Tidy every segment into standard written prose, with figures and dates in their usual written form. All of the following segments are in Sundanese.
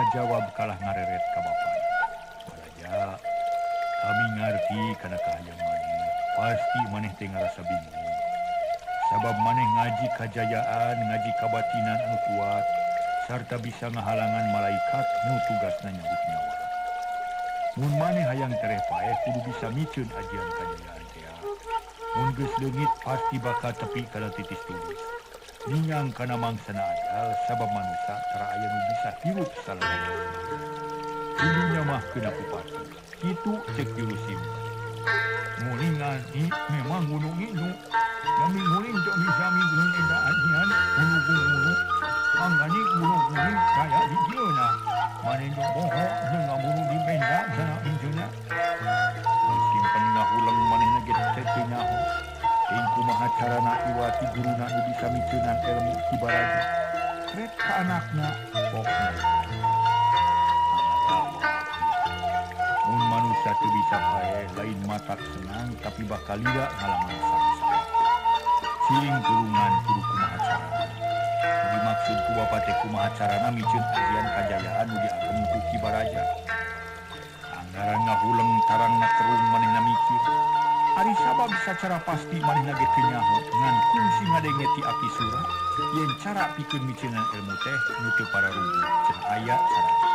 Ngajawab kalah ngareret ka bapana. Baraja, kami ngarti kana kahayang maneh. Pasti maneh teh ngarasa bingung. Sabab maneh ngaji kajayaan, ngaji kabatinan anu kuat, sarta bisa ngahalangan malaikat nu tugasna nyabut nyawa. Mun maneh hayang tereh paeh kudu bisa miceun ajian kajayaan teh. Mun geus leungit pasti bakal tepi kana titis tulis. Ningang kana mangsana ajal sabab manusia tara aya nu bisa hirup salamana. Kudunya mah kena kupati. Kitu cek juru simpan. Ngulingan i memang gunung itu. Kami nguling cok bisa mingguling eda ajian gunung gunung. Anggani gunung kuning kaya di dieuna. Mane jok boho jeung ngaburu di benda sana injeuna. Simpen ngahuleng manehna ge teu nyaho. Ing kumaha carana iwati guruna nu bisa miceunan ilmu Ki Baraja. Rek ka anakna pokna. Mun manusia teu bisa paeh lain matak senang tapi bakal lila ngalaman sangsara. Cing tulungan kudu kumaha carana. Dimaksud ku bapa teh kumaha carana miceun ajian kajayaan nu diagem ku Ki Baraja. Anggaran ngahuleng tarangna kerung manehna mikir. Ari sabab sacara pasti manehna ge teu nyaho ngan kungsi ngadenge ti Aki Sura yen cara pikeun miceunan ilmu teh nu teu pararuguh cenah aya carana.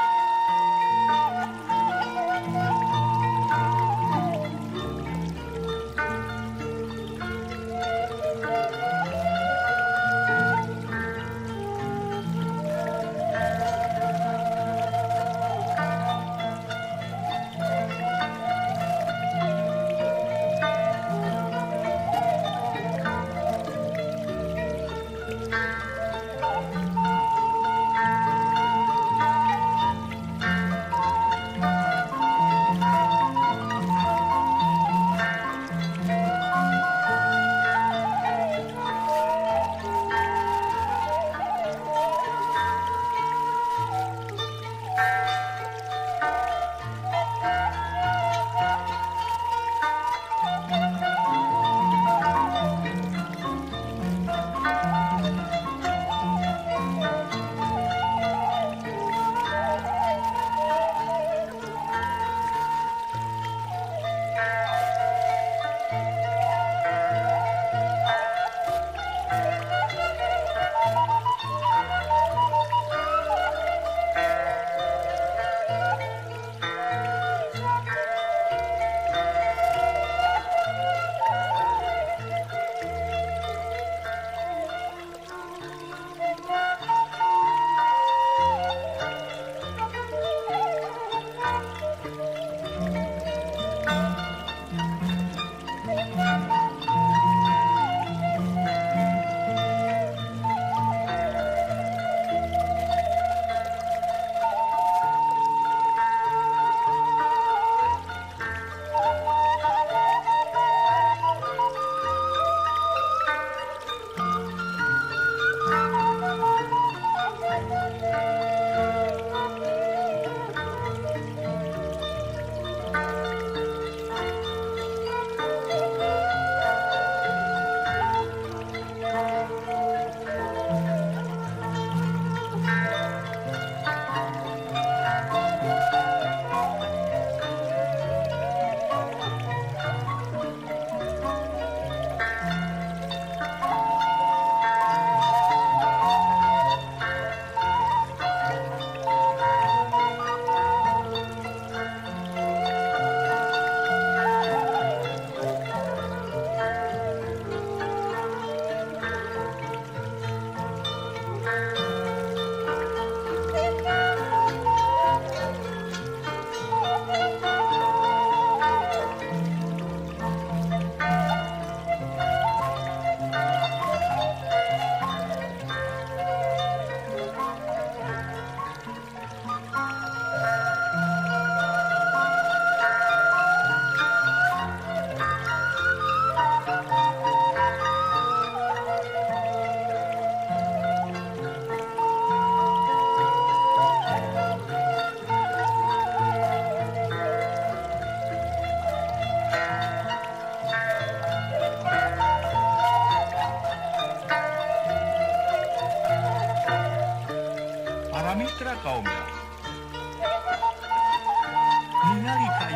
Mitra kaum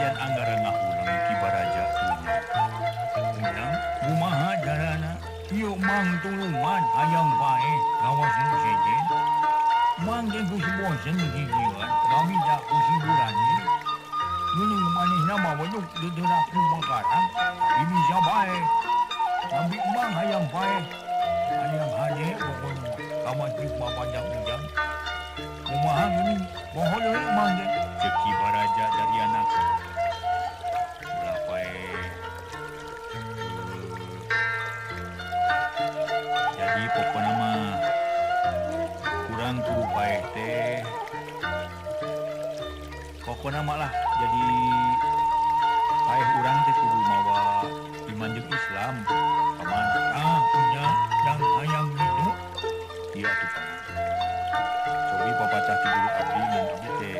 kaayaan Anggara ngahuleng Ki Baraja tuluy. Ujang, kumaha carana? Ieu mang tulungan hayang paeh ngawas nu sejen. Mang teh geus bosen gigireun, mamida ku si Burani. Geuning manehna mah beduk teu ku makarang, tapi bisa bae. Ambi mang hayang paeh. Hayang hade pokona ka masjid mah panjang ujang. Kumaha geuning poho deui mang teh. Ceuk Ki Baraja dari anak. Ulah paeh. Jadi pokona mah kurang kudu paeh teh. Pokona mah lah jadi paeh urang teh kudu mawa iman jeung Islam. Paman ah punya yang hayang gitu. Iya tuh paman. Cobi papatah ti guru abdi ngan abdi teh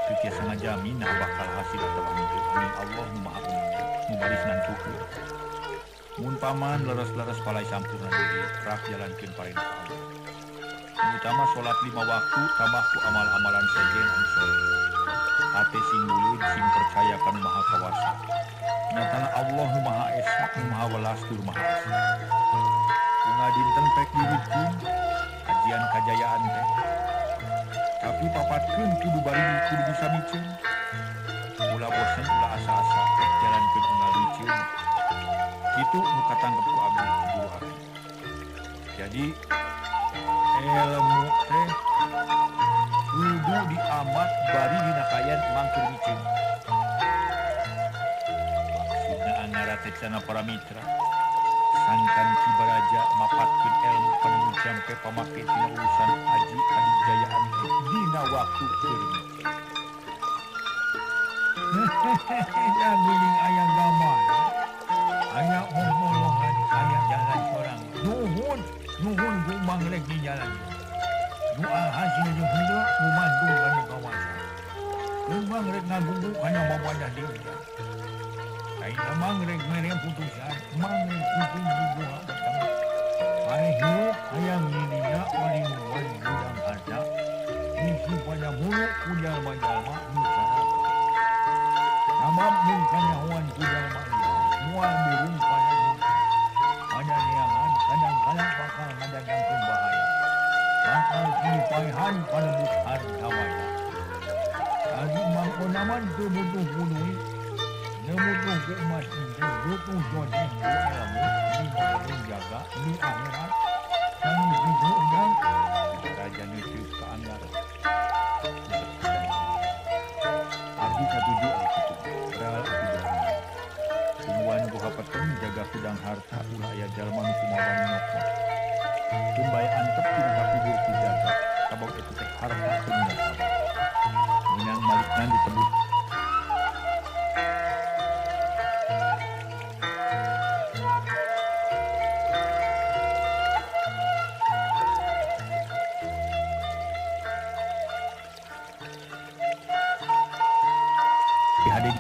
teu tiasa ngajamin nah bakal hasil atawa henteu. Amin Allah nu Maha Uninga nu baris nantukeun. Mun paman leres-leres palai sampurna deui rak jalankeun parentah Allah. Nu utama salat 5 waktu tambah ku amal-amalan sejen anu soleh. Hate sing buleud sing percaya kana Maha Kawasa. Nyatana Allah nu Maha Esa, nu Maha Welas tur Maha Asih. Unga dinten pek diwidkeun ajian kajayaan teh. Tapi papatkeun kudu bari kudu bisa miceun. Ulah bosen ulah asa-asa rek jalankeun unggal miceun. Kitu nu katangkep ku abdi guru abdi. Jadi ilmu teh kudu diamat bari dina kaayaan mangkir miceun. Maksudna Angara teh cenah para mitra. Sangkan Ki Baraja mapatkeun ilmu panemu jampe pamake tina urusan aji kadijayaan teh dina waktu keur miceun. Hehehe, geuning aya gambar. Aya momolongan aya jalan sorang. Nuhun, nuhun ku mang rek di jalan. Doa hasil jeung henteu ngumantung kana kawasa. Mang rek ngagugu kana babadah deui. Ayeuna mang rek mere putusan, mang rek kuping di buah beteng. Paeh hirup hayang nininya palinguan gudang harta. Misi pada mulu ku jalma-jalma nu saraka. Sabab mun kanyahoan ku jalma lian, moal burung pada mungkin. Pada neangan kadang-kadang bakal ngadagangkeun bahaya. Bakal kinipaehan panebut harta waya. Ari mang onaman teu butuh ku duit, teu butuh ku emas henteu, butuh jodoh ku ilmu, di jaga di akhirat. Sanggeus kitu ujang, Raja neuteuk ka Anggara. Abdi katuju ari kitu, beral atuh berani. Tungguan goha peteng jaga kudang harta ulah aya jalma nu kumawan nyokot. Tun bae antep tina kapubur ku jaga, sabab eta teh harta teu minasabah. Meunang malikna ditebus. HD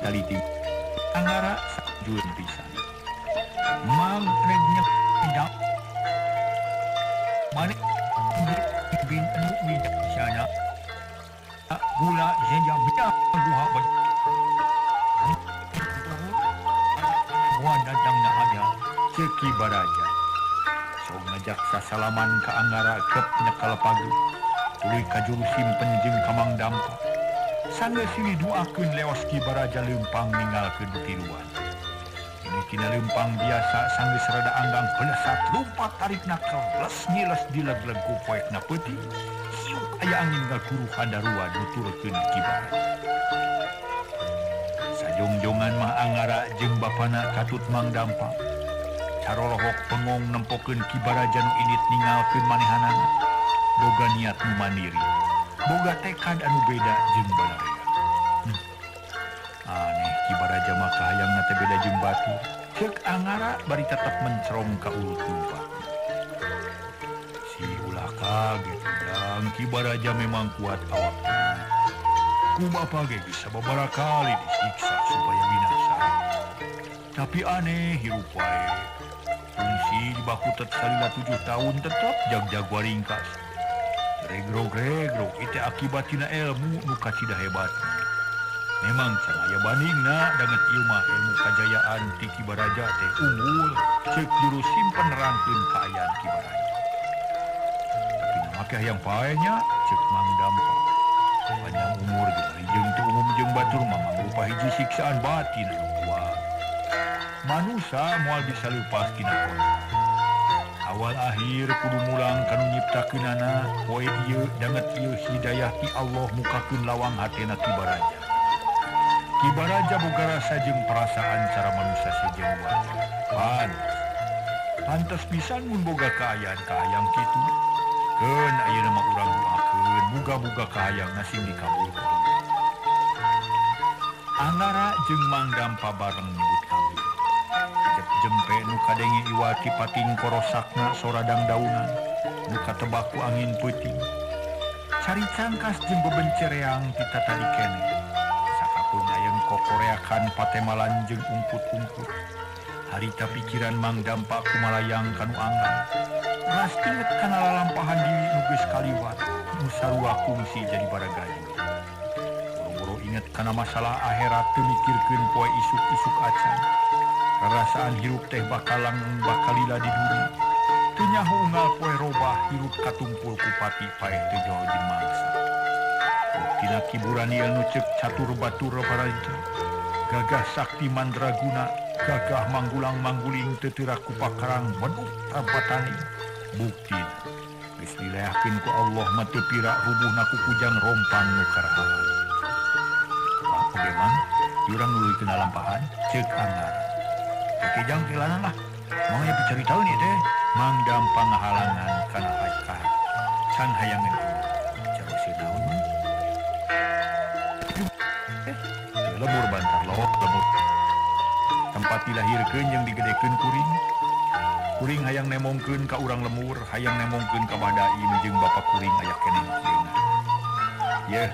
taliti Anggara jun pisan. Mang rek nya maneh bin anu wicaksana gula seja bia guha Wan datang na ada ceuk Ki Baraja. Sok ngajak sasalaman ka Anggara kep nyekal pagi. Tuluy ka juru simpen jeung ka Mang Dampa. Sanggeus silih duakeun leos Ki Baraja leumpang ninggalkeun tiluan. Ini tina leumpang biasa sanggeus rada anggang pelesat lumpat tarikna keles nyiles dileg-leg ku poekna peuting. Siuk aya angin ngaguru handaruan nuturkeun Ki Baraja. Sajongjongan mah Anggara jeung bapana katut Mang Dampa. Carolohok pengong nempokeun Ki Baraja nu indit ninggalkeun manehanana. Boga niat nu mandiri, boga tekad anu beda jeung balarea. Aneh Ki Baraja mah kahayangna teh beda jeung batur. Ceuk Anggara bari tetep mencerong ka ulu tumpak. Si ulah kaget ujang, Ki Baraja memang kuat awakna. Ku bapa ge geus sababaraha kali disiksa supaya binasa. Tapi aneh hirup wae. Fungsi dibakutet salila 7 tahun tetep jag-jag waringkas. Regrog-regrog itu akibat tina ilmu nu kacida hebat. Memang can aya bandingna danget ieu mah ilmu kajayaan ti Ki Baraja teh unggul ceuk juru simpen nerangkeun kaayaan Ki Baraja. Tapi na make hayang pae nya ceuk Mang Dampa. Panjang umur ge jeung teu umum jeung batur mah mangrupa hiji siksaan batin anu kuat. Manusa moal bisa leupas tina kota. Awal akhir kudu mulang kanu nyiptakeunana poe ieu danget ieu hidayah ti Allah mukakeun lawang hatena Ki Baraja. Ki Baraja boga rasa jeung perasaan cara manusia sejen wajar. Pantes pisan mun boga kaayaan kahayang kitu. Keun ayeuna mah urang doakeun muga-muga kahayangna sing dikabulkeun. Angara jeung Mang Dampa bareng nyebut kabul. Jempe nu kadenge iwati pating korosakna soradang daunan nu katebak ku angin peuting. Cari cangkas jeung bebencereang ti tatadi keneh. Sakapeung aya kokoreakan patemalan jeung ungkut-ungkut. Harita pikiran Mang Dampa kumalayang kanu anggang. Ras inget kana lalampahan diri nu geus kaliwat nu sarua kungsi jadi baragayu. Boro-boro inget kana masalah akhirat teu mikirkeun poe isuk-isuk acan. Rarasaan hirup teh bakalang bakalila di dunia. Teu nyaho unggal poe robah hirup katumpul ku pati paeh teu jauh jeung mangsa. Buktina kiburaniel nu ceuk catur batur baraja. Gagah sakti mandraguna, gagah manggulang mangguling teu teurak ku pakarang beduk tanpa tani. Buktina geus dileahkeun ku Allah mah teu pira rubuhna ku kujang rompang nu karahalan. Pak oge Mang, urang nuluykeun lalampahan ceuk Angara. Oke jang kilanan lah. Mau ya bicara tahu nih teh. Mang Dampa ngahalangan kana haikah. Can hayangeun. Cara si naon mah? Lembur bantar lok lembur. Tempat dilahirkeun jeung digedekeun kuring. Kuring hayang nemongkeun ka urang lemur, hayang nemongkeun ka Badaim jeung bapa kuring aya keneh kieu. Yeuh.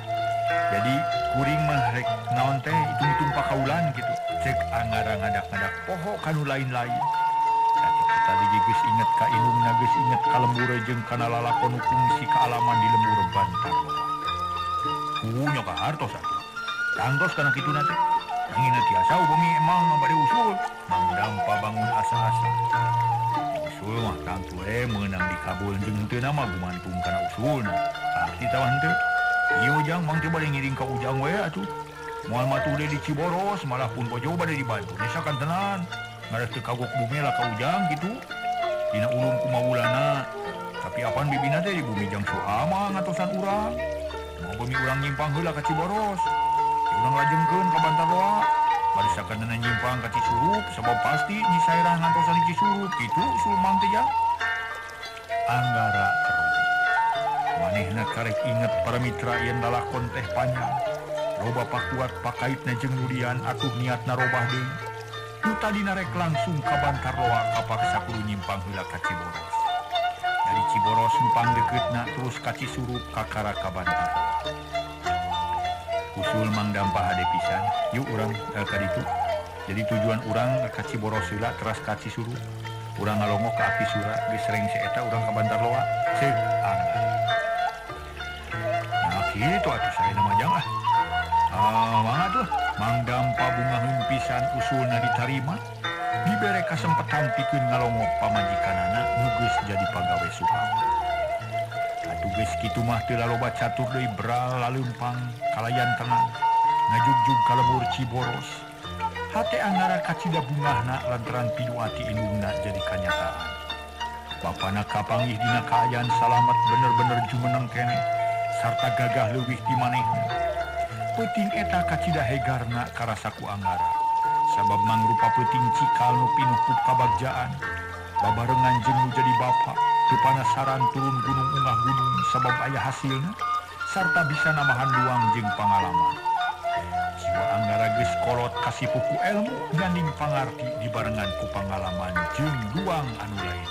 Jadi kuring mah rek naon teh hitung-hitung pakaulan gitu. Cek Angara ngadak-ngadak poho kanu lain-lain. Tadi geus inget ka indungna geus inget ka lembur jeung kana lalakon kungsi kaalaman di lembur bantar. Punya ka hartos atuh. Tangtos kana kituna teh. Angina tiasa upami emang bade usul. Mang Dampa bangun asa-asa. Usul mah tangtu we meunang dikabul jeung henteu mah gumantung kana usulna. Arti tah henteu. Ieu jang mang teh bade ngiring ka ujang we atuh. Moal matuh deui di Ciboros malah pun bojo bade dibantu. Desa kantenan. Ngaras teu kagok bumi lah ka ujang gitu. Dina ulung kumawulana. Tapi apan bibina teh di bumi jang Suama ngatosan urang. Moal bumi urang nyimpang heula ka Ciboros. Urang lajengkeun ka Bantarloa. Bari sakantenan nyimpang ka Cisurup sabab pasti Nyi Sairah ngantosan di Cisurup kitu usul mang teh jang. Anggara keruh. Manehna karek inget para mitra yen lalakon teh panjang. Loba pakuat pakaitna jeung nudian atuh niatna robah deui. Nu tadina rek langsung ka Bantarloa kapaksa kudu nyimpang heula ka Ciboros. Dari Ciboros nu pangdekeutna terus ka Cisurup kakara ka Bantarloa. Usul Mang Dampa hade pisan, yuk urang ka ditu. Jadi tujuan urang ka Ciboros heula teras ka Cisurup. Urang ngalongok ka Aki Sura geus rengse eta urang ka Bantarloa. Ceuk Angga. Nah kitu atuh saya nama jang ah. Mangga tuh Mang Dampa bungaheun pisan usulna ditarima. Dibere kasempetan pikeun ngalongok pamajikanana nu geus jadi pagawe Suham. Atuh geus kitu mah teu laloba catur deui bral laleumpang kalayan tenang ngajugjug ka lembur Ciboros. Hate Angara kacida bungahna lantaran piduati indungna jadi kanyataan. Bapana kapanggih dina kaayaan salamet bener-bener jumeneng keneh sarta gagah leuwih ti manehna. Peuting eta kacida hegarna karasa ku Angara. Sabab mangrupa peuting cikal nu pinuh ku kabagjaan. Babarengan jeung nu jadi bapa, teu panasaran turun gunung unggah gunung sabab aya hasilna sarta bisa namahan luang jeung pangalaman. Jiwa Anggara geus kolot kasipu ku elmu ganding pangarti dibarengan ku pangalaman jeung luang anu lain.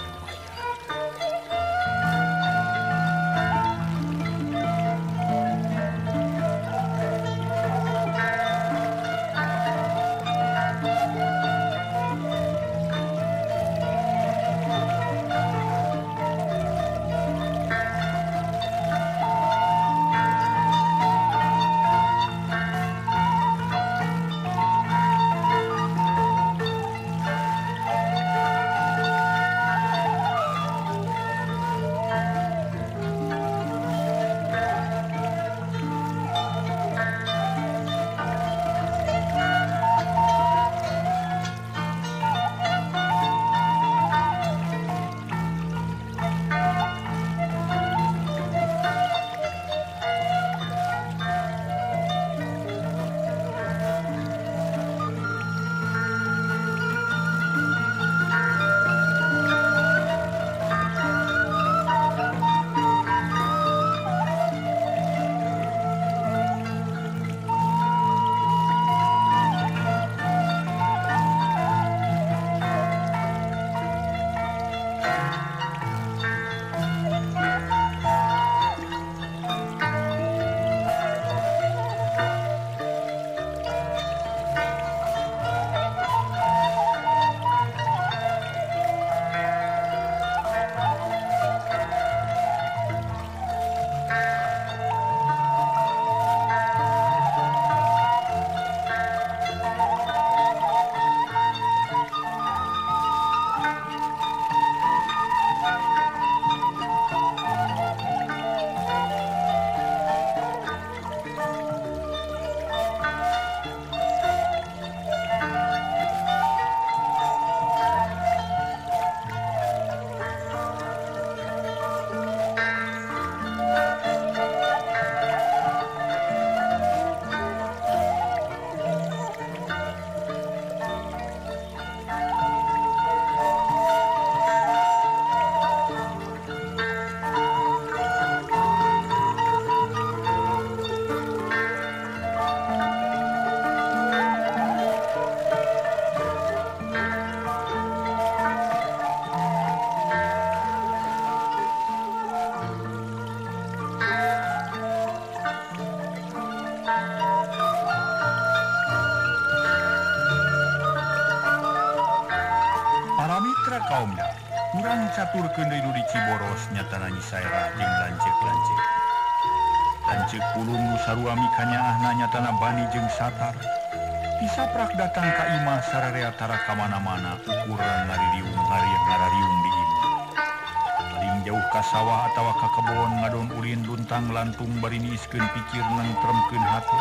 Mitra kaum da, urang caturkeun deui nu di Ciboros nyatana Nyi Saerah jeung lanceuk-lanceuk. Lanceuk pulung nu sarua mikanyaahna nyatana Bani jeung Satar. Tisaprak datang ka imah sararea tara ka mana-mana ukuran ngaririung ngarariung di imah. Paling jauh ka sawah atawa ka kebon ngadon ulin luntang lantung bari niiskeun pikir nangtremkeun hate.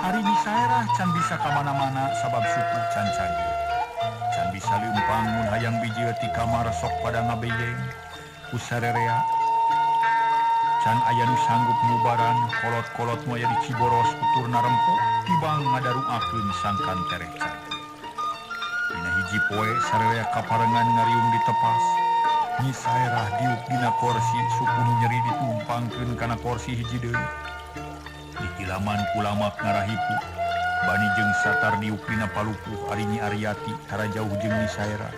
Ari Nyi Saerah can bisa ka mana-mana sabab suku can cageur. Can bisa leumpang mun hayang bijil ti kamar sok pada ngabeyeng ku sarerea. Can aya nu sanggup mubaran kolot-kolot nu aya di Ciboros ukurna rempok tibang ngadaruakeun sangkan tereh cageur. Dina hiji poe sarerea kaparengan ngariung ditepas. Nyi Saerah diuk dina korsi suku nu nyeri ditumpangkeun kana korsi hiji deui. Dikilaman kulamak ngarahipu Bani jeung Satar diuk dina palupuh ari Nyi Aryati tara jauh jeung Nyi Saerah.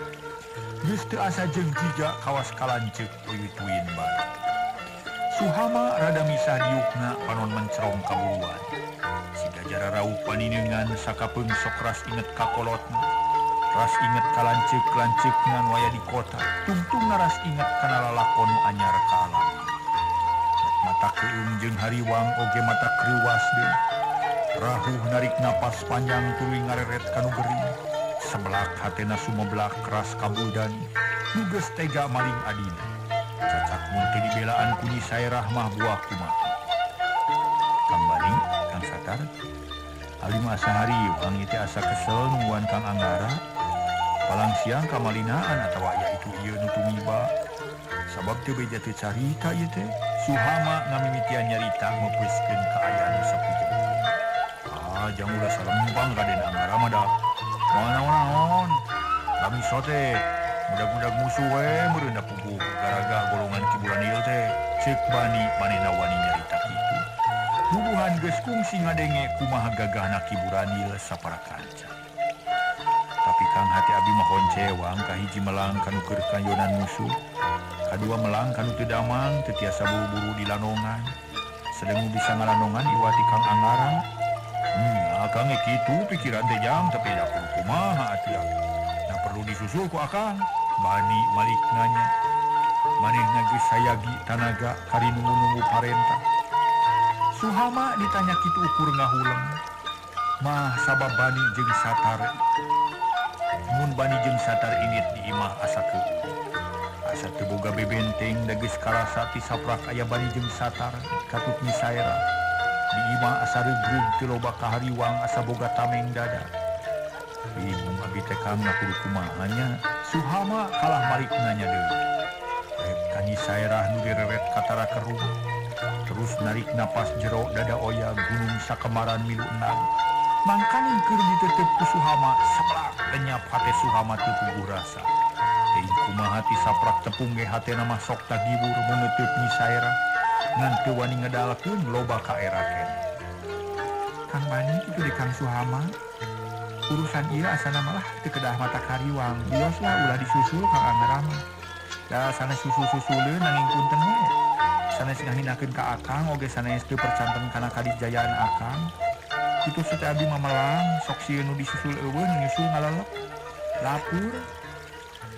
Geus teu asa jeung jiga kawas kalanceuk uyutuin bae. Suhama rada misah diukna panon mencerong kaburuan. Siga jararauh paninengan sakapeung sok ras inget ka kolotna. Ras inget ka lanceuk-lanceukna nu aya di kota. Tungtungna ras inget kana lalakon nu anyar kaalaman. Mata keung jeung hariwang oge mata kreuwas deui. Rahuh narik napas panjang tuluy ngareret kanu gering. Sebelak hatena sumeblak keras kabuldani. Nu geus tega maling adina. Cacak mun teu dibelaan ku Nyi Saerah mah buah kumaha. Kang Bani, Kang Satar, abdi mah asa hariwang ieu teh asa kesel nungguan Kang Anggara. Palang siang kamalinaan atawa aya itu ieu nu tumiba. Sabab teu beja teu carita ieu teh. Suhama ngamimitian nyarita meupeuskeun kaayaan nu sapujeun. Ah, jang ulah salempang Raden Anggara mah da. Moal naon-naon. Kami sote budak-budak musuh we meureun da puguh garagah golongan Ki Buranil teh. Ceuk Bani manehna wani nyarita kitu. Nuduhan geus kungsi ngadenge kumaha gagahna Ki Buranil sapara kanca. Tapi Kang hati abdi mah honcewang ka hiji melang kanu keur kayonan musuh. Kadua melang kanu teu damang teu tiasa buru-buru dilanongan. Sedeng bisa ngalanongan iwati Kang Anggara. Akang ge kitu pikiran teh jang tapi da kumaha atuh. Nah perlu disusul ku akang. Bani malik nanya. Manehna geus sayagi tanaga kari nunggu-nunggu parentah. Suhama ditanya kitu ukur ngahuleng. Mah sabab Bani jeung Satar. Mun Bani jeung Satar init di imah asa keueung. Asa teu boga bebenteng da geus karasa ti saprak aya Bani jeung Satar katut Nyi Saerah. Di imah asa reugreug teu loba kahariwang asa boga tameng dada. Bingung abi teh Kang kudu kumaha nya. Suhama kalah malik nanya deui. Rek ka Nyi Saerah nu direret katara kerung. Terus narik napas jero dada oya gunung sakemaran milu enang. Mangkaning keur ditetep ku Suhama seblak lenyap hate Suhama teu puguh rasa. Teuing kumaha ti saprak tepung ge hatena mah sok tagibur meuneuteut Nyi Saerah. Ngan teu wani ngedalkeun loba kaera keneh. Kang Bani kitu deui Kang Suhama. Urusan ieu asana malah teu kedah mata kariwang. Bios lah ulah disusul Kang Anggara mah. Da sanes susul-susuleun nanging punten we. Sanes ngahinakeun ka akang oge sanes teu percanten kana kadijayaan akang. Kitu teh abdi mah melang sok sieun nu disusul eueuh nu nyusul ngalalep. Lapur.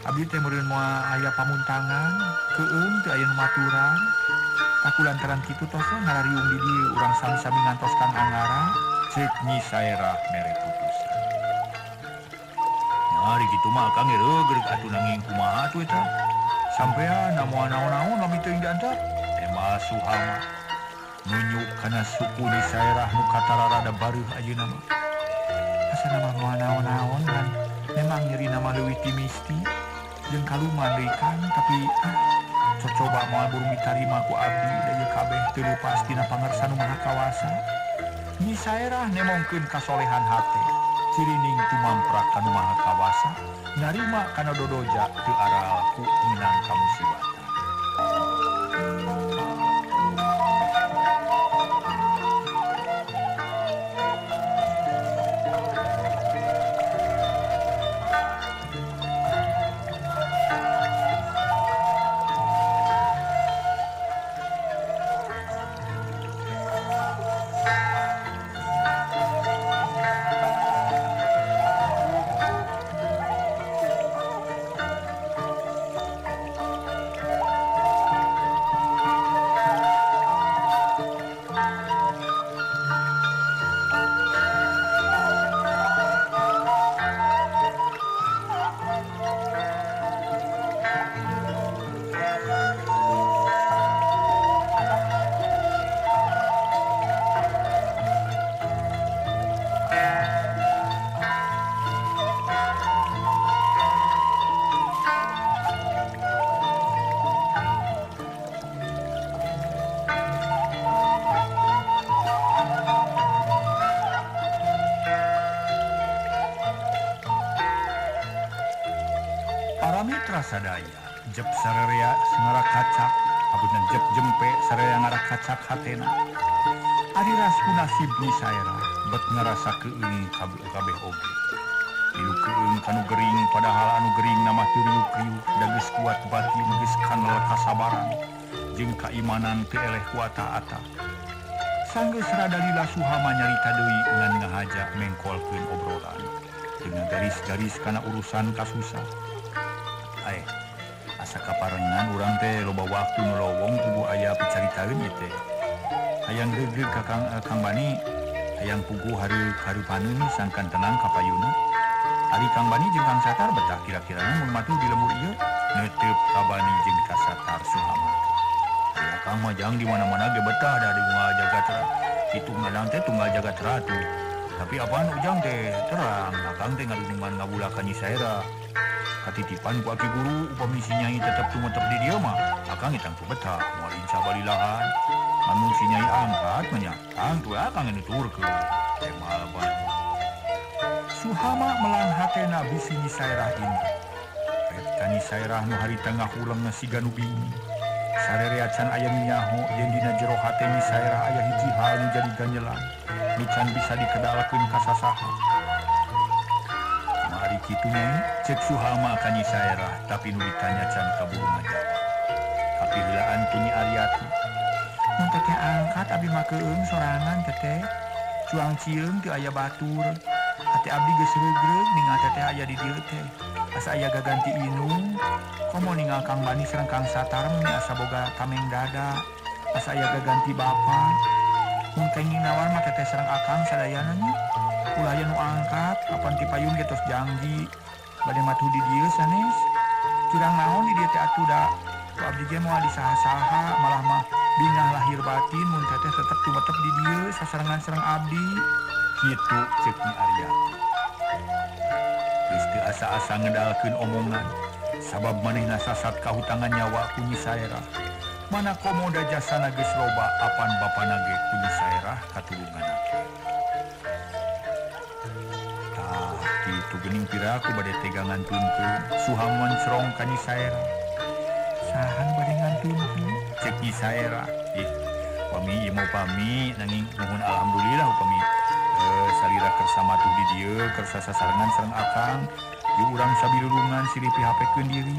Abdi teh meureun moal aya pamuntangan, keueung teu aya nu maturan. Taku lantaran kitu tos ngarariung di dieu urang sami-sami ngantos Kang Anggara. Ceuk Nyi Saerah mere putusan. Ari kitu mah Akang reugreug atuh nanging kumaha atuh eta. Sampean moal naon-naon lami teuing diantar. Ema Suhama nunjuk kana suku Nyi Saerah nu katara rada bareuh ayeuna mah. Asana mah moal naon-naon kan memang nyerina mah leuwih ti misti jeung kaluman deui Kang tapi cocoba moal burung ditarima ku abdi da ieu kabeh teu leupas tina pangarsa nu Maha Kawasa. Nyi Saerah nemongkeun kasolehan hate. Cirining tumamprak kanu Maha Kawasa narima kana dodoja teu aral ku minang kamusibatan. Para mitra sadaya jep sarerea ngarakacak apunten jep jempe sarerea ngarakacak hatena. Ari ras ku nasib Nyi Saerah bet ngarasa keung kabeh oge. Milu keung kanu gering padahal anu gering nama teu riuk-riuk da geus kuat batin geus kanal kasabaran jeung kaimanan teu eleh ku ata-ata. Sanggeus rada lila Suhama nyarita deui ngan ngahaja mengkolkeun obrolan dengan garis-garis kana urusan kasusah. Aeh, asa kaparengan urang teh loba waktu nu lowong kudu aya picaritaeun ieu teh. Hayang reugreug ka Kang Bani, hayang puguh hareupaneun sangkan tenang ka payuna. Ari Kang Bani jeung Kang Satar betah kira-kirana mun matuh di lembur ieu neuteup ka Bani jeung ka Satar Suhama. Ari Kang mah jang di mana-mana ge betah da di unggal jagat itu ngadang teh tunggal jagat ratu. Tapi apaan ujang teh terang, akang teh ngadunungan ngabulakan Nyi Saerah. Katitipan ku aki guru upami si nyai tetep tumetep di dieu mah, akang tangtu betah moal inca balilahan. Lamun si nyai angkat mah nya, tangtu akang nuturkeun. Teh moal bae. Suhama melang hatena bisi Nyi Saerah ini. Pet ka Nyi Saerah nu harita ngahuleng siga nu bingung. Sarerea can aya nu nyaho yen dina jero hate Nyi Saerah aya hiji hal nu jadi ganjelan. Nu can bisa dikedalkeun ka sasaha. Mari kitu nyai, cek Suhama ka Nyi Saerah tapi nu ditanya can kaburu ngajawab. Kapiheulaan ku Nyi Aryati. Mun teteh angkat abi mah keung sorangan teteh. Cuang cieung teu aya batur. Hate abdi geus reugreug ningal teteh aya di dieu teh. Asa aya gaganti inung. Komo ningal Kang Bani sareng Kang Satar meni asa boga tameng dada. Asa aya gaganti bapa. Mun kenging nawar mah teteh sareng akang sadayana nya. Ulah aya nu angkat, kapan ti payun ge tos janji. Bade matuh di dieu sanes. Curang naon di dieu teh atuh da. Ku abdi ge moal disaha-saha malah mah bingah lahir batin mun teteh tetep tumetep di dieu sasarengan sareng abdi. Kitu ceuk Nyi Aryati. Geus teu asa-asa ngedalkeun omongan sabab manehna sasat kahutangan nyawa ku Nyi Saerah. Mana komoda jasana geus loba apan bapana ge ku Nyi Saerah katulunganna. Tah kitu geuning piraku bade tega ngantunkeun. Suhama mencrong ka Nyi Saerah. Saha nu bade ngantunkeun? Ceuk Nyi Saerah. Ih, pami ieu mah pami nanging nuhun alhamdulillah upami salira kersa matuh di dieu kersa sasarengan sareng akang. Yuk urang sabilulungan silih pihapekeun diri.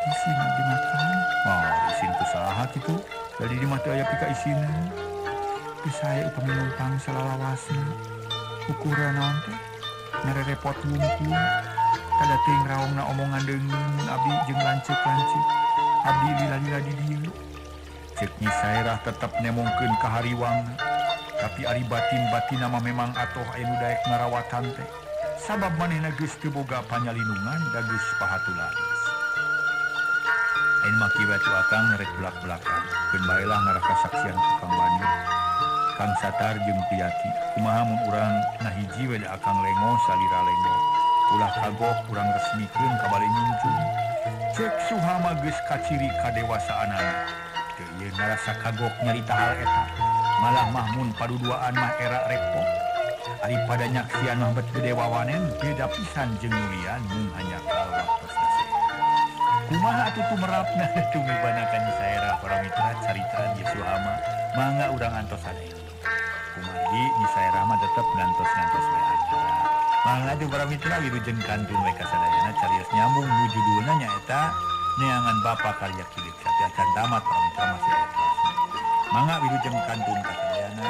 Isin abdi makan. Oh, isin ku saha kitu? Da di dieu mah teu aya pika isina. Teu sae upami numpang salalawasna. Ukuran naon teh? Ngarerepot wungkul. Kada teuing raongna omongan deungeun mun abdi jeung lanceuk-lanceuk. Abdi lila-lila di dieu. Ceuk Nyi Saerah tetep nemongkeun ka hariwangna. Tapi ari batin-batin mah memang atoh aya nu daek ngarawatan teh. Sabab manehna geus teu boga panyalindungan da geus pahatularis. Ayeuna mah kieu atuh akang rek belak-belakan. Keun bae lah ngarakasaksian ku Kang Bani, Kang Satar jeung Piyati. Kumaha mun urang ngahiji we da akang lengo salira lengo. Ulah kagok urang resmikeun ka bale nyungcung. Cek Suhama geus kaciri kadewasaanana. Teu ieu ngarasa kagok nyarita hal eta. Malah mahmun paduduaan mah era repot. Ari pada nyaksian mah bet gede wawanen beda pisan jeung nulian mung hanya kal waktosna. Kumaha atuh tumerapna tumibana ka Nyi Saerah para mitra carita Nyi Suhama mangga urang antosan ieu. Kumargi Nyi Saerah mah tetep ngantos-ngantos we acara. Mangga atuh para mitra wilujeng kantun we kasadayana carios nyambung nu judulna nyaeta Neangan Bapa Karya Kilit. Satya acan tamat para mitra masih aya kelas. Mangga wilujeng kantun kasadayana.